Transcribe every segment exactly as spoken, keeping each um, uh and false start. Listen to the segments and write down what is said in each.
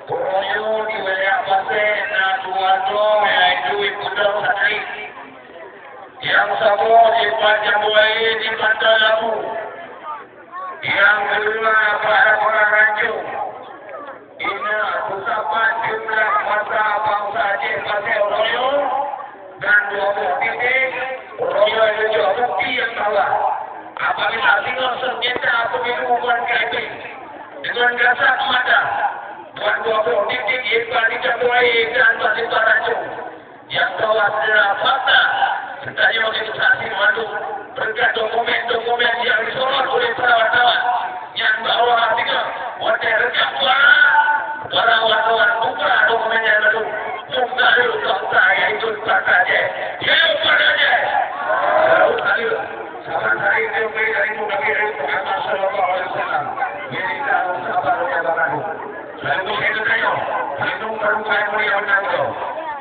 Uroe nyoe di wilayah Pasé na dua droe, yaitu Ibunda Sakri. Nyang saboh di Pajan Buaye di Banda Labu. Nyang keudua bak Lapangan Ranjung. Inan peusapat jumlah masa bansa Aceh Pasé uroe nyoe, dan dua boh titik, uroe nyoe leucok bukti nyang bahwa apabila singoh seunjata pemilu ngon K I P deungon gasat mata, buat dua boh titik ié ka dicabuai dan ka diparacok. Nyang bahwa secara fakta, geutanyoe nyoe saksi mandum, beureukat dokumen-dokumen nyang jisorot oleh para wartawan. Nyang bahwa singoh watée reukam suara, para wartawan buka dokumen nyan mandum, buka lé fakta nyang ikot fakta jih. Jeuet pada jih! Lalu, lalu, saban hari nyang bri dari Nabi Muhammad sallallahu alaihi wasallam, bri kamoe saban nyang baru. Lalu, bri geutanyoe, lindung peurukai mulia undang tu.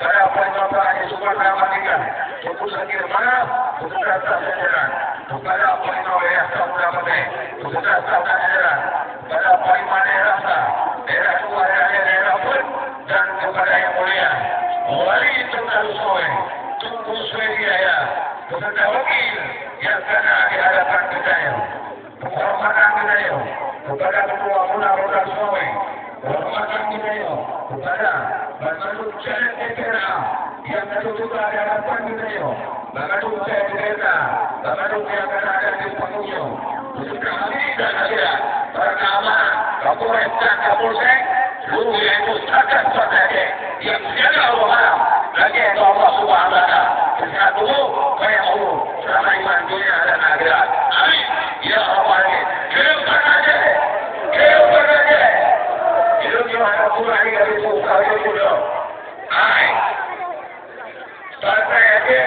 Pada poin bapa di Sumatera Merdeka, Teungku Sakir Maram, beserta staf jajaran. Kepada Panglima Wilayah Samudra Pasai, beserta staf jajaran. Kepada Panglima Daerah Sa, daerah dua, daerah, daerah pun, dan kepada Yang Mulia Wali Kota Sungai, Teungku Suwedi Yahya, beserta wakil yang kana di hadapan geutanyoe. Penghormatan geutanyoe kepada Ketua Muna Kota Sungai, penghormatan geutanyoe kepada banmandum caleg D P R A yang ka teuka di hadapan geutanyoe, banmandum caleg D P R A, banmandum nyang ka na di panggung nyoe, beserta hadirin dan hadirat, para keamanan, Kapolres dan Kapolsek, seluruh yaitu satgas partai Aceh yang menjaga Allah Alam, lagée keu Allah Subhanahu wa Taala, kesehatan tubuh, banyak umur, selamat iman dunia dan akhirat. Amin. Ya Rabbal Alamin. Keu partai Aceh! Keu partai Aceh! Hidup di mana pun hari dari itu, kawin muda. Hai. Partai Aceh.